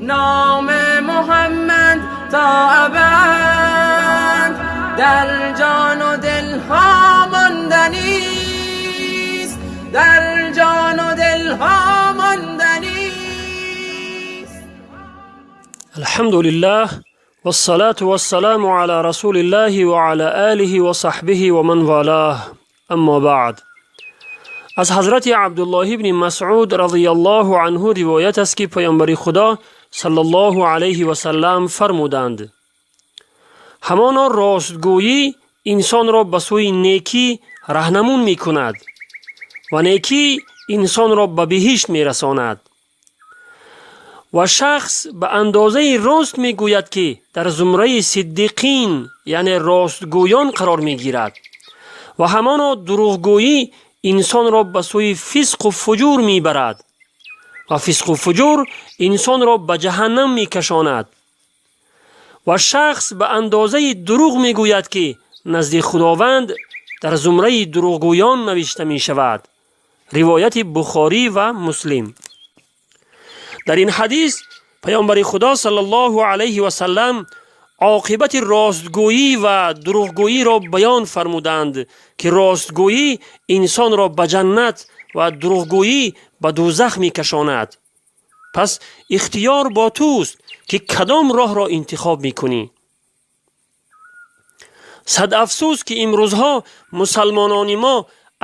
نام محمد تا ابد در جان و دلها ماندنیست، در جان و دلها ماندنیست. الحمد لله والصلاة والسلام على رسول الله وعلى آله وصحبه ومن والاه، أما بعد. Аз ҳазрати Абдуллоҳ ибни Масъуд разияллоҳу анҳу ривоят аст, ки паёмбари Худо саллаллоҳу алайҳи васаллам фармуданд: ҳамоно ростгӯӣ инсонро ба сӯи некӣ раҳнамун мекунад ва некӣ инсонро ба биҳишт мерасонад ва шахс ба андозаи рост мегӯяд, ки дар зумраи сиддиқин, яъне ростгӯён, қарор мегирад ва ҳамоно дурӯғгӯӣ инсонро ба сӯи фисқу фуҷур мебарад ва фисқу фуҷур инсонро ба ҷаҳаннам мекашонад ва шахс ба андозаи дурӯғ мегӯяд, ки назди Худованд дар зумраи дурӯғгӯён навишта мешавад. Ривояти Бухорӣ ва Муслим. Дар ин ҳадис паёмбари Худо саллаллоҳу алайҳи васаллам оқибати ростгӯӣ ва дурӯғгӯиро баён фармуданд, ки ростгӯӣ инсонро ба ҷаннат ва дурӯғгӯӣ ба дӯзах мекашонад. Пас ихтиёр бо туст, ки кадом роҳро интихоб мекунӣ. Сад афсӯс, ки имрӯзҳо мусалмонони мо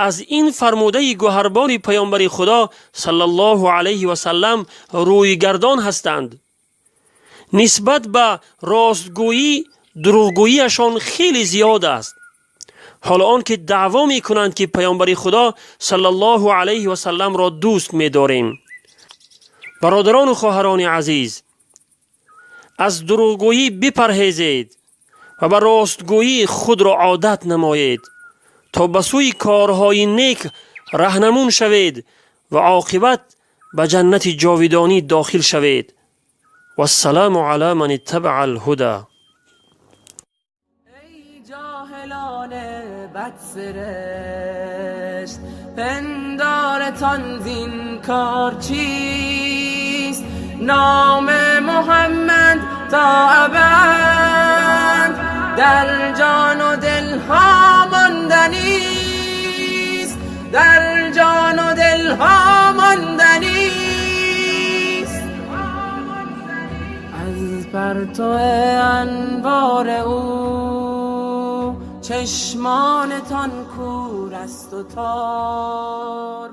аз ин фармудаи гӯҳарбори паёмбари Худо саллаллоҳу алайҳи васаллам рӯйгардон ҳастанд. Нисбат ба ростгӯӣ дурӯғгӯиашон хеле зиёд аст, ҳоло он ки даъво мекунанд, ки паёмбари Худо саллаллоҳу алайҳи васалламро дӯст медорем. Бародарону хоҳарони азиз, аз дурӯғгӯӣ бипарҳезед ва ба ростгӯӣ худро одат намоед, то ба сӯи корҳои нек раҳнамун шавед ва оқибат ба ҷаннати ҷовидонӣ дохил шавед. Вассалому ала ман иттабаа алҳуда. ای جاهلان بدسرشت، پندارتان زین کار چیست؟ نام محمد تا ابد در جان و دلها ماندنیست، در جان و دلها ماندنیست. از پرتو انوار او چشمانتان کور است و تار.